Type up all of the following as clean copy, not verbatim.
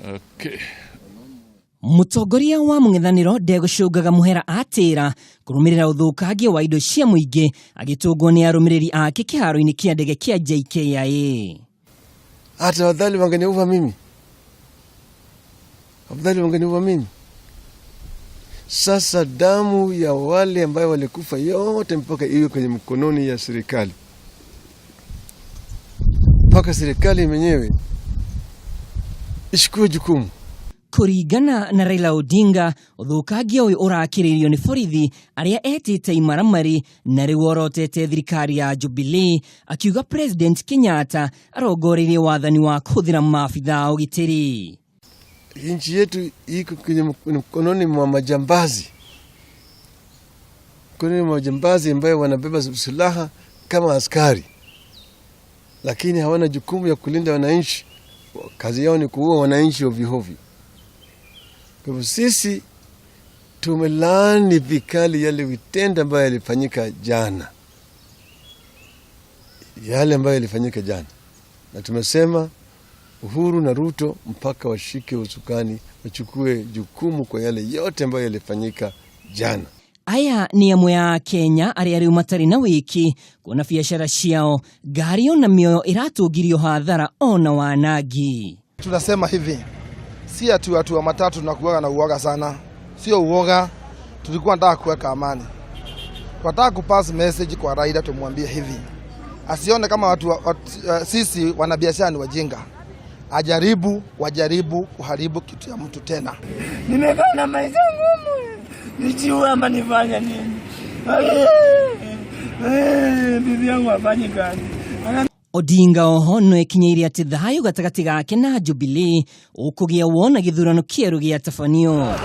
Okay. Mũtongoria wa mũng'ethanĩro ndegũcũngaga mũhera atĩra kũrũmĩrĩra ũthũkangia wa indo cia mũingĩ agĩtũngwo nĩ arũmĩrĩri ake kĩharo-inĩ kĩa ndege kĩa JKIA. Hata afadhali wangeniua mimi, afadhali wangeniua mimi. Sasa damu ya wale ambayo walikufa yote mpaka iwe kwenye mkononi ya serikali, mpaka serikali mwenyewe ichukue jukumu. Kũringana na Raila Odinga, ũthũkangia ũyũ ũrakĩrĩirio nĩ borithi arĩa etĩte imaramari na rĩu orotete thirikari ya Jubilee, akiuga President Kenyatta arongoreirie wathani wa kũhũthĩra maabitha a ũgitĩri. Nchi yetu iko kwenye mkononi mwa majambazi, mkononi mwa majambazi ambayo wanabeba silaha kama askari, lakini hawana jukumu ya kulinda wananchi. Kazi yao ni kuua wananchi ovyo ovyo. Kwa hivyo sisi tumelaani vikali yale vitendo ambayo yalifanyika jana, yale ambayo yalifanyika jana, na tumesema Uhuru na Ruto mpaka washike usukani, wachukue jukumu kwa yale yote ambayo yalifanyika jana. Aya nĩ amwe a Kenya arĩa rĩu matarĩ na wĩki kuona biacara ciao, ngari ona mĩoyo ĩratũngirio hathara ona wanangi. Tunasema hivi, si ati watu wa matatu tunakuwaga na uoga sana, sio uoga, tulikuwa nataka kuweka amani. Tunataka kupass message kwa Raila, tumwambie hivi asione kama watu, sisi wanabiashara ni wajinga, ajaribu wajaribu kuharibu kitu ya mtu tena. Nimekaa na maisha ngumu, nijiue ama nifanye nini? Bibi yangu hafanyi kazi. Odinga oho no ekinyĩire atĩ thayũ gatagatĩ gake na Jubilee ũkũgĩa wona gĩthurano kĩerũ gĩatabanio.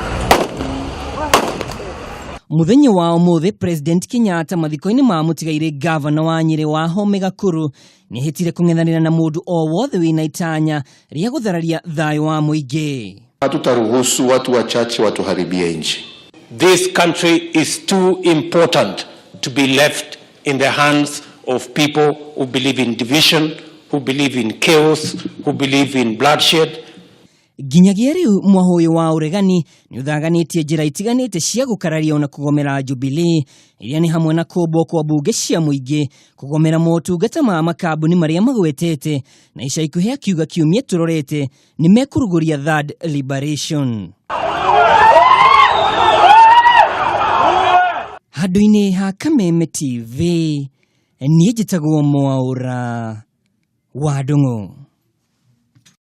Mũthenya wa ũmũthĩ President Kenyatta mathiko-inĩ ma mũtigairĩ gavana wa Nyĩrĩ Wahome Gakuru nĩahĩtire kũng'ethanĩra na mũndũ o wothe wĩna itanya rĩa gũthararia thayũ wa mũingĩ. Hatutaruhusu watu wachache watuharibie nchi. This country is too important to be left in the hands of people who believe in division, who believe in chaos, who believe in bloodshed. Nginyagia rĩu mwahũ ũyũ wa ũregani nĩ ũthaganĩtie njĩra itiganĩte cia gũkararia ona kũgomera Jubilee, iria nĩ hamwe na kũmbwo kwa mbunge cia mũingĩ, kũgomera motungata ma makambuni marĩa magwetete, na ica ikuhĩ akiuga kiumia tũrorete nĩ mekũrugũria third liberation. Handũ-inĩ ha Kameme TV, niĩ njĩtagwo Mwaũra wa Ndung'u.